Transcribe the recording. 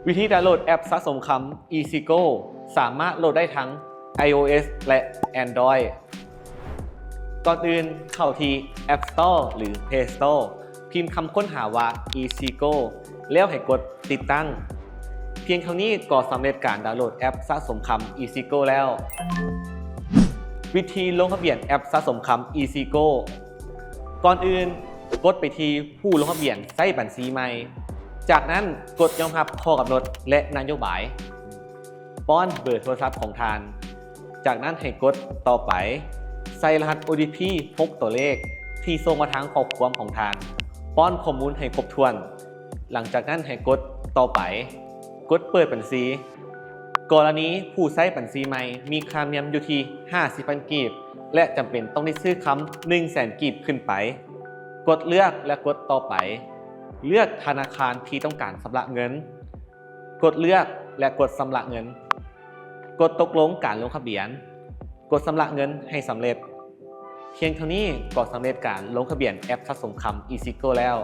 ວິທີດາວໂຫຼດແອັບສະສົມຄຳ EasyGo ສາມາດໂຫຼດໄດ້ທັງ iOS ແລະ Android. ກ່ອນອື່ນເຂົ້າທີ່ App Store ຫຼື Play Store ພິມຄຳຄົ້ນຫາວ່າ EasyGo ແລ້ວໃຫ້ກົດຕິດຕັ້ງ. ພຽງເທົ່ານີ້ກໍສຳເລັດການດາວໂຫຼດແອັບສະສົມຄຳ EasyGo ແລ້ວ. ວິທີລົງທະບຽນແອັບສະສົມຄຳ EasyGo. ກ່ອນອື່ນ, ກົດໄປທີ່ຜູ້ລົງທະບຽນໃຊ້ບັນຊີໃໝ່. ຈາກນັ້ນ, ກົດຍອມຮັບຂໍ້ກຳນົດ ແລະ ນະໂຍບາຍ. ປ້ອນເບີໂທລະສັບຂອງທ່ານ. ຈາກນັ້ນໃຫ້ກົດຕໍ່ໄປ. ໃສ່ລະຫັດ ໂອ ທີ ພີ ຫົກຕົວເລກ ທີ່ສົ່ງມາທາງຂໍ້ຄວາມຂອງທ່ານ. ປ້ອນຂໍ້ມູນໃຫ້ຄົບຖ້ວນ. ຫຼັງຈາກນັ້ນໃຫ້ກົດຕໍ່ໄປ. ກົດເປີດບັນຊີ. ກໍລະນີຜູ້ໃຊ້ບັນຊີໃໝ່ມີຄ່ານຳຢູ່ທີ່ຫ້າສິບພັນກີບ ແລະ ຈຳເປັນຕ້ອງໄດ້ຊື້ຄຳໜຶ່ງແສນກີບຂຶ້ນໄປ. ກົດເລືອກ ແລະ ກົດຕໍ່ໄປ. ເລືອກທະນາຄານທີ່ຕ້ອງການຊຳລະເງິນ. ກົດເລືອກ ແລະ ກົດຊຳລະເງິນ. ກົດຕົກລົງການລົງທະບຽນ. ກົດຊຳລະເງິນໃຫ້ສຳເລັດ. ພຽງເທົ່ານີ້ກໍສຳເລັດການລົງທະບຽນແອັບສະສົມຄຳ EasyGo ແລ້ວ.